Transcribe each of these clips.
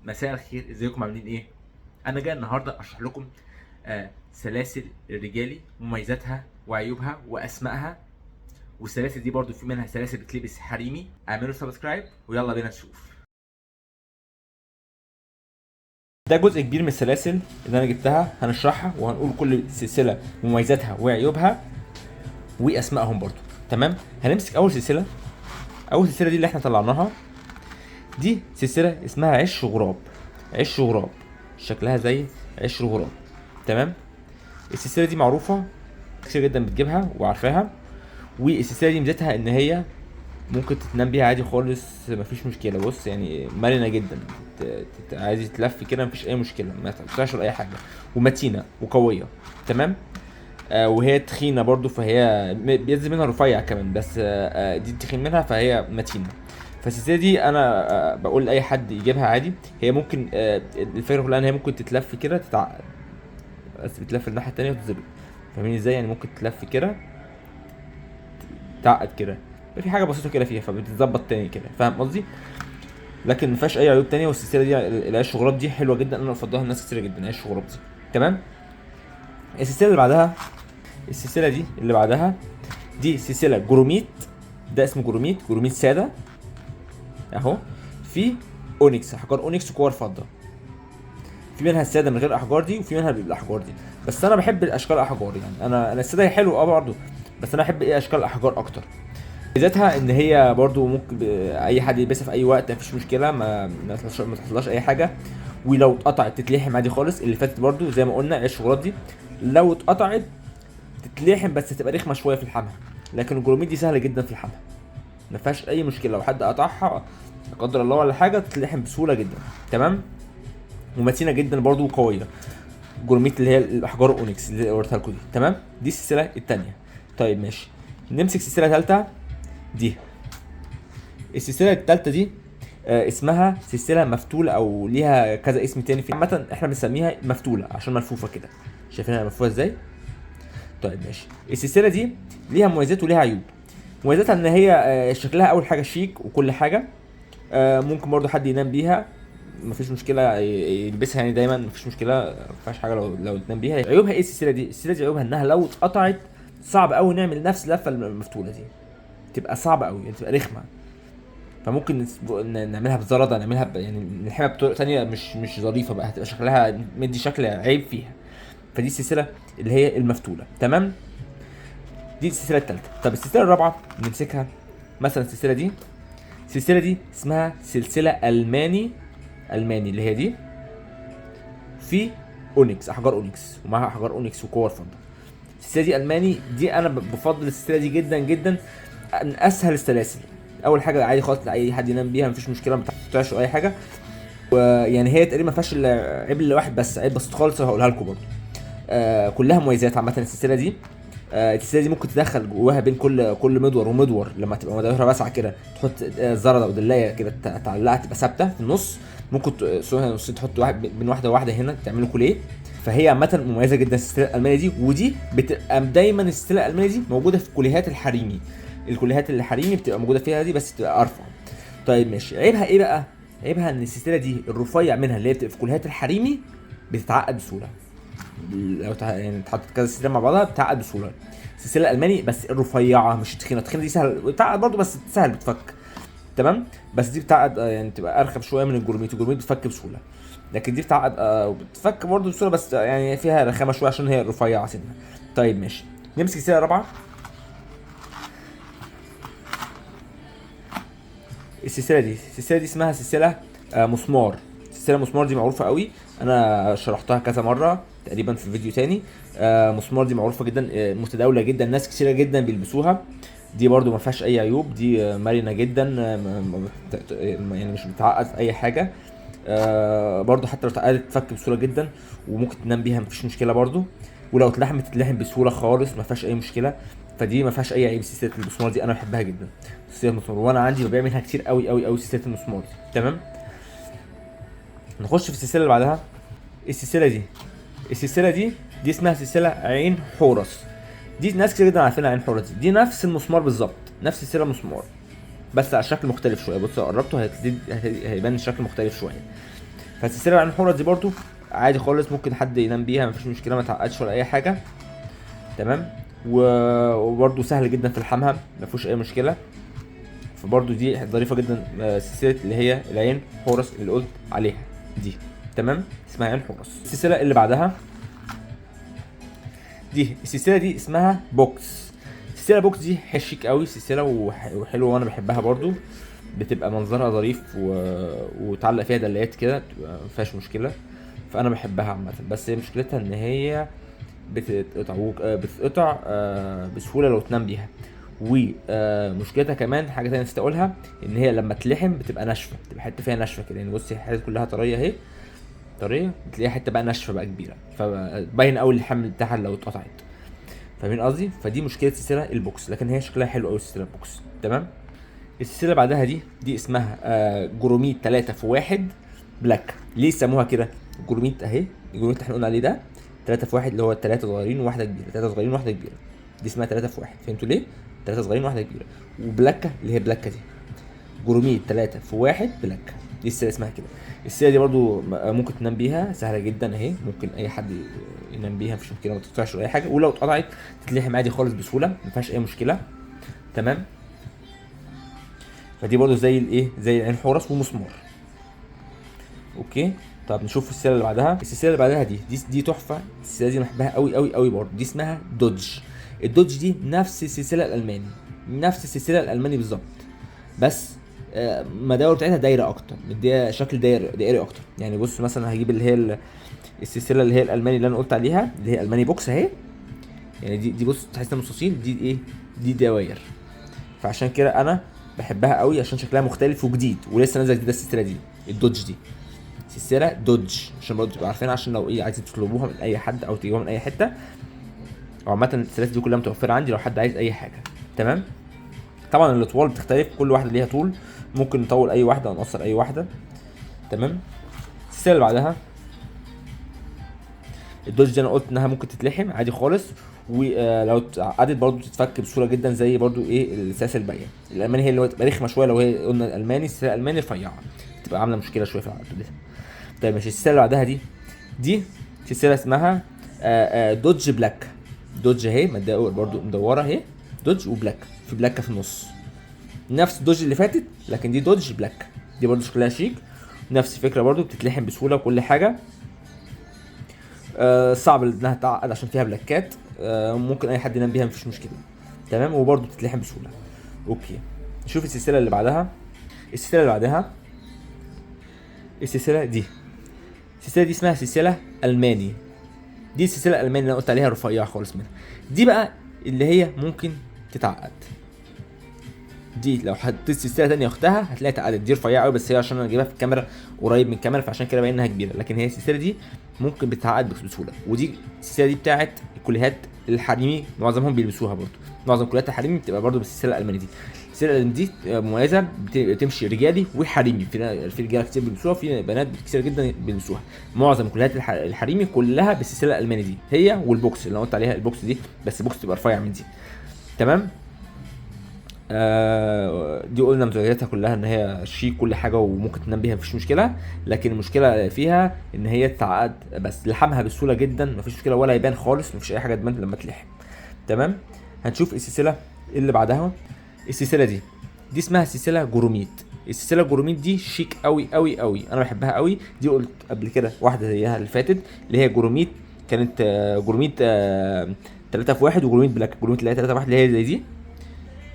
مساء الخير، ازيكم عاملين ايه؟ انا جاي النهارده اشرح لكم سلاسل الرجالي، مميزاتها وعيوبها واسمائها. والسلاسل دي برضو في منها سلاسل بتلبس حريمي. اعملوا subscribe ويلا بينا نشوف. ده جزء كبير من السلاسل اللي انا جبتها، هنشرحها وهنقول كل سلسلة مميزاتها وعيوبها واسمائهم برضو. تمام، هنمسك اول سلسلة. اول سلسلة دي اللي احنا طلعناها دي سلسلة اسمها عش غراب. عش غراب شكلها زي عش الغراب. تمام، السلسلة دي معروفة كتير جدا بتجيبها وعارفاها. والسلسله دي ميزتها ان هي ممكن تتنام بيها عادي خالص، مفيش مشكلة. بص يعني مرنه جدا، عايز تلف كده مفيش اي مشكلة، ما تقطعش ولا اي حاجة، ومتينه وقويه. تمام، وهي تخينة برضو، فهي بينزل منها رفيع كمان، بس دي تخين منها فهي متينة. فالسلسله دي انا بقول لاي حد يجيبها عادي. هي ممكن، الفكرة كلها ان هي ممكن تتلف كده، تتعقد، بس بتلف الناحية التانية وتتظبط. فاهمين ازاي؟ يعني ممكن تتلف كده، تعقد كده، في حاجة بسيطة كده فيها فبتتظبط تاني كده، فاهم قصدي؟ لكن ما فيهاش اي عيوب تانية. والسلسله دي العيش غراب دي حلوة جدا، انا بفضلها لناس كتير جدا، عيش غراب دي. تمام، السلسلة اللي بعدها، السلسلة دي اللي بعدها دي سلسلة جروميت. ده اسمه جروميت، جروميت ساده اهو، في اونكس، احجار اونكس وكور فضة. في منها السادة من غير الاحجار دي، وفي منها بالاحجار دي، بس انا بحب الاشكال الاحجار. يعني انا السادة هي حلوة برضه، بس انا احب ايه اشكال الاحجار اكتر. ميزتها ان هي برضو ممكن اي حد يلبسها في اي وقت، مفيش مشكلة، ما تحصلهاش اي حاجة. ولو اتقطعت تتلحم عادي خالص. اللي فاتت برضو زي ما قلنا عيش غراب دي لو اتقطعت تتلحم، بس تبقى رخمة شوية في لحمها. لكن الجروميت دي سهلة جدا في لحمها، ما فيهاش اي مشكلة. لو حد قطعها لا قدر الله ولا حاجة تتلحم بسهولة جدا. تمام، ومتينه جدا برضو وقويه. جروميت اللي هي الاحجار اونكس اللي وريتها لكم دي. تمام، دي السلسلة الثانية. طيب ماشي، نمسك سلسلة ثالثة. دي السلسلة الثالثة دي اسمها سلسلة مفتوله، او ليها كذا اسم تاني. في عامة احنا بنسميها مفتوله عشان ملفوفه كده. شايفينها ملفوفه ازاي؟ طيب ماشي، السلسلة دي ليها مميزات وليها عيوب. مميزاتها ان هي شكلها اول حاجة شيك وكل حاجة، ممكن برضو حد ينام بيها مفيش مشكلة، يلبسها يعني دايما مفيش مشكلة، مفيهاش حاجة لو تنام بيها. عيوبها ايه السلسلة دي؟ السلسلة دي عيوبها انها لو اتقطعت صعب قوي نعمل نفس اللفة المفتوله دي، تبقى صعبة قوي يعني، تبقى رخمة. فممكن نعملها بزرده، نعملها يعني نلحمها بطرق ثانية مش ظريفة بقى، هتبقى شكلها مدي شكل عيب فيها. فدي السلسلة اللي هي المفتوله. تمام، دي السلسلة الثالثة. طب السلسلة الرابعة نمسكها مثلا، السلسلة دي، السلسلة دي اسمها سلسلة الماني، الماني اللي هي دي في اونكس، احجار اونكس، ومعاها احجار اونكس وكور فضة. السلسلة دي الماني، دي انا بفضل السلسلة دي جدا جدا، من اسهل السلاسل. اول حاجة عادي خالص اي حد ينام بيها مفيش مشكلة، ما بتقطعش اي حاجة. ويعني هي تقريبا ما فيهاش الا عيب الا واحد بس، عيب بسيط خالص هقولها لكم برضو. كلها مميزات عامة السلسلة دي. السلسلة دي ممكن تدخل جواها بين كل مدور ومدور، لما تبقى مدورها واسعة كده تحط زرده ودلايه كده تعلقها تبقى ثابتة في النص. ممكن تقسمها نصين، تحط واحد بين واحدة وواحدة هنا تعملوا كوليه. فهي عامة مميزة جدا السلسلة الالمانية دي. ودي بتبقى دايما السلسلة الالمانية دي موجودة في كوليهات الحريمي، الكوليهات الحريمي بتبقى موجودة فيها دي، بس بتبقى ارفع. طيب ماشي، عيبها ايه بقى؟ عيبها ان السلسلة دي الرفيع منها اللي هي بتبقى في كوليهات الحريمي بتتعقد بسهولة. لو اتحطت كذا سلسلة مع بعضها بتعقد بسهولة. السلسلة الالماني بس الرفيعة مش التخينه، التخينه دي سهل بتعقد برضو، بس سهل بتفك. تمام، بس دي بتعقد، يعني تبقى ارخم شوية من الجروميت. الجروميت بتفك بسهولة، لكن دي بتعقد، وبتفك برضو بسهولة، بس يعني فيها رخامه شوية عشان هي رفيعة سنة. طيب ماشي، نمسك السلسلة الرابعة. السلسلة دي اسمها سلسلة، مسمار. سلسلة مسمار دي معروفة قوي، انا شرحتها كذا مرة تقريبا في فيديو تاني. مسمار دي معروفة جدا، متداوله جدا، ناس كتيرة جدا بيلبسوها. دي برضو ما فيهاش اي عيوب، دي مرنه جدا، يعني مش بتعقد في اي حاجة. برضو حتى لو اتعقدت تفك بسهولة جدا، وممكن تنام بيها مفيش مشكلة برضو. ولو اتلحمت تتلحم بسهولة خالص، ما فيهاش اي مشكلة. فدي ما فيهاش اي عيب. سلسلة المسمار دي انا بحبها جدا، سلسلة المسمار، وانا عندي ببيع منها كتير قوي قوي قوي سلسلة المسمار دي. تمام، نخش في السلسلة اللي بعدها. السلسلة دي اسمها سلسلة عين حورس. دي ناس كتير جدا عارفينها عين حورس دي، دي نفس المسمار بالظبط، نفس سلسلة مسمار، بس على شكل مختلف شوية. بصوا لو قربته هيبان الشكل مختلف شوية. فالسلسله العين حورس دي برضو عادي خالص، ممكن حد ينام بيها مفيش مشكلة، ما تعقدش ولا اي حاجة. تمام. وبرضو سهل جدا في لحامها، ما فيهوش اي مشكلة. فبرضو دي ظريفة جدا، سلسلة اللي هي العين حورس اللي قلت عليها دي. تمام، اسمها عين حورس. السلسلة اللي بعدها دي، السلسلة دي اسمها بوكس. السلسلة بوكس دي شيك قوي، سلسلة وحلوه وانا بحبها برضو، بتبقى منظرها ظريف وتعلق فيها دلايات كده، بتبقى ما فيهاش مشكلة، فانا بحبها عامة. بس هي مشكلتها ان هي بتتقطع بسهولة لو تنام بيها. ومشكلتها كمان حاجة تانية نسيت اقولها، ان هي لما تلحم بتبقى ناشفة، بتبقى حتة فيها ناشفة كده، يعني بصي الحتة كلها طرية اهي، طرية، بتلاقيها حتة بقى ناشفة بقى كبيرة، فباين قوي اللحم بتاعها لو اتقطعت. فاهمين قصدي؟ فدي مشكلة سلسلة البوكس، لكن هي شكلها حلو قوي سلسلة البوكس. تمام. السلسلة اللي بعدها دي اسمها جروميت 3 في 1 بلاك. ليه سموها كده؟ جروميت اهي، الجروميت اللي احنا قلنا عليه ده 3 في 1، اللي هو 3 صغيرين وواحدة كبيرة، 3 صغيرين وواحدة كبيرة، دي اسمها 3 في 1. فهمتوا ليه؟ 3 صغيرين وواحدة كبيرة. وبلاكه اللي هي بلاكه دي، جروميت 3 في 1 بلاكه، دي السلسلة اسمها كده. السلسلة دي برضو ممكن تنام بيها، سهلة جدا اهي، ممكن اي حد ينام بيها مفيش مشكلة، ما تقطعش ولا اي حاجة، ولو اتقطعت تتلحم عادي خالص بسهولة، ما فيهاش اي مشكلة. تمام. فدي برضو زي الايه، زي العين حورس ومسمار. okay. طب نشوف السلسلة اللي بعدها. السلسلة اللي بعدها دي تحفة، السلسلة دي بحبها قوي قوي قوي برضو، دي اسمها دوج. الدوج دي نفس السلسلة الالماني، نفس السلسلة الالماني بالظبط، بس المداور بتاعتها دايرة اكتر، مديها شكل دائري اكتر. يعني بص مثلا هجيب اللي هي السلسلة اللي هي الالماني اللي انا قلت عليها، اللي هي الماني بوكس اهي، يعني دي بص تحس انها مستطيل، دي ايه، دي دواير. فعشان كده انا بحبها قوي، عشان شكلها مختلف وجديد، ولسه نازله جديدة السلسلة دي، الدوج دي سلسلة دوج، عشان برضه تبقوا عارفين، عشان لو ايه عايزين تطلبوها من اي حد او تجيبوها من اي حتة. وعامة السلاسل دي كلها متوفرة عندي لو حد عايز اي حاجة. تمام. طبعا الاطوال بتختلف، كل واحدة ليها طول، ممكن نطول اي واحدة او نقصر اي واحدة. تمام. السلسلة اللي بعدها الدوج دي انا قلت انها ممكن تتلحم عادي خالص، ولو اتعقدت برضو تتفك بسهولة جدا، زي برضو ايه السلاسل الباقية. الالماني هي اللي بتبقى رخمة شوية، لو هي قلنا الالماني، السلسلة الالماني رفيعة بتبقى عامله مشكلة شوية في العقد. طيب ماشي. السلسلة اللي بعدها دي سلسلة اسمها دوج بلاك. دوج اهي برضو مدورة اهي، دوج وبلاك، في بلاك في النص، نفس دوج اللي فاتت، لكن دي دوج بلاك، دي برضو شكلها شيك، نفس الفكرة برضو، بتتلحم بسهولة وكل حاجة. صعب انها تعقد عشان فيها بلاكات، ممكن اي حد ينام بيها مفيش مشكلة. تمام. وبرضو بتتلحم بسهولة. okay. نشوف السلسلة اللي بعدها. السلسلة اللي بعدها السلسلة دي، السلسلة دي اسمها سلسلة الماني. دي السلسلة الالماني اللي انا قلت عليها رفيعة خالص منها، دي بقى اللي هي ممكن تتعقد. دي لو حطيت سلسلة تانية اختها هتلاقيها اتعقدت، دي رفيعة قوي، بس هي عشان انا جايبها في الكاميرا قريب من الكاميرا فعشان كده باين انها كبيرة، لكن هي السلسلة دي ممكن بتتعقد بسهولة. ودي السلسلة دي بتاعت الكليهات الحريمي، معظمهم بيلبسوها برضو، معظم كليهات الحريمي بتبقى برضو بالسلسلة الالماني دي. السلسلة الالماني دي مميزة، بتمشي رجالي وحريمي، في رجاله كتير بيلبسوها، في بنات كتير جدا بيلبسوها. معظم كليهات الحريمي كلها بالسلسلة الالماني دي، هي والبوكس اللي انا قلت عليها، البوكس دي بس البوكس تبقى رفيع من دي. تمام. دي قلنا مزاياتها كلها ان هي شيك كل حاجة وممكن تنام بيها مفيش مشكلة، لكن المشكلة فيها ان هي تتعقد بس، لحمها بسهولة جدا مفيش مشكلة ولا يبان خالص، مفيش اي حاجة تبان لما تلحم. تمام. هنشوف السلسلة اللي بعدها. السلسلة دي اسمها سلسلة جروميت. السلسلة جروميت دي شيك قوي قوي قوي، انا بحبها قوي. دي قلت قبل كده واحدة زيها اللي فاتت اللي هي جروميت، كانت جروميت 3 في 1 وجروميت بلاك، جروميت اللي هي 3 في 1 اللي هي زي دي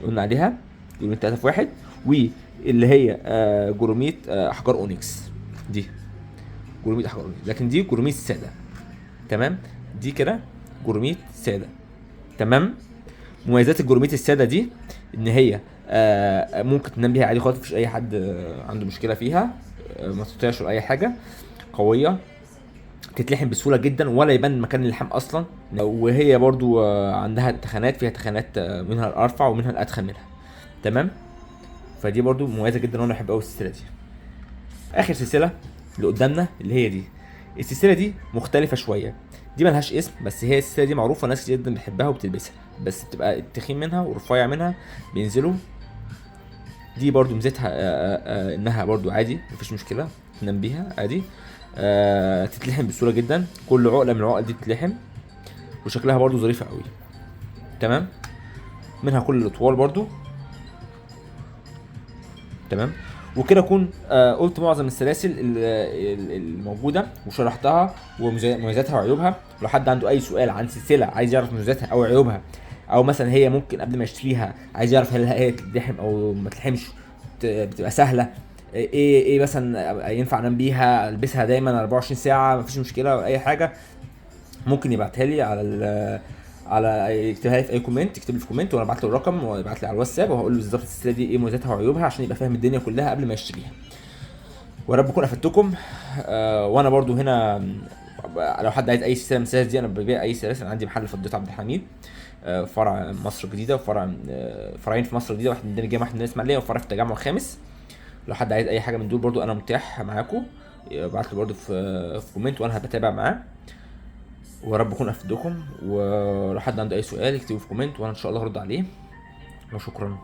قلنا عليها، جروميت 3 في 1، واللي هي جروميت احجار اونكس، دي جروميت احجار اونكس، لكن دي جروميت ساده. تمام. دي كده جروميت ساده. تمام. مميزات الجروميت السادة دي ان هي ممكن تنام بيها عادي خالص، مفيش اي حد عنده مشكلة فيها، ما تقطعش ولا اي حاجة، قوية، تتلحم بسهولة جدا ولا يبان مكان اللحام اصلا. وهي برضو عندها تخانات، فيها تخانات، منها الارفع ومنها الادخن منها. تمام. فدي برضو مميزة جدا وانا بحب قوي السلسلة دي. اخر سلسلة اللي قدامنا اللي هي دي، السلسلة دي مختلفة شوية، دي ملهاش اسم بس هي السلسلة دي معروفة، ناس كتير جدا بتحبها وبتلبسها، بس بتبقى التخين منها والرفيع منها بينزلوا. دي برضو ميزتها، انها برضو عادي مفيش مشكلة، تنام بيها عادي. تتلحم بسهولة جدا، كل عقله من العقد دي تتلحم، وشكلها برضو ظريفة قوي. تمام، منها كل الاطوال برضو. تمام، وكده اكون قلت معظم السلاسل الموجودة وشرحتها ومميزاتها وعيوبها. لو حد عنده اي سؤال عن سلسلة عايز يعرف مميزاتها او عيوبها، او مثلا هي ممكن قبل ما يشتريها عايز يعرف هل هي تتلحم او ما تتلحمش، بتبقى سهلة، ايه مثلا ينفع انام بيها، البسها دايما 24 ساعة مفيش مشكلة ولا اي حاجة، ممكن يبعتها لي على على يكتبها لي في اي comment، يكتب لي في comment وانا ابعت له الرقم ويبعت لي على الواتساب، وهقول له بالظبط السلسلة دي ايه مميزاتها وعيوبها عشان يبقى فاهم الدنيا كلها قبل ما يشتريها. ويا رب اكون افدتكم. وانا برضو هنا لو حد عايز اي سلسلة من السلاسل دي، انا ببيع اي سلاسل. انا عندي محل فضيت عبد الحميد، فرع مصر الجديدة، وفرع فرعين في مصر الجديدة، واحد من الجامعة، واحد من الاسماعيلية، وفرع في التجمع الخامس. لو حد عايز اي حاجة من دول برضو انا متاح معاكم، ابعت لي برضو في comment وانا هبتابع معاه. ويا رب اكون افدتكم، ولو حد عنده اي سؤال يكتبه في comment وانا ان شاء الله هرد عليه. وشكرا.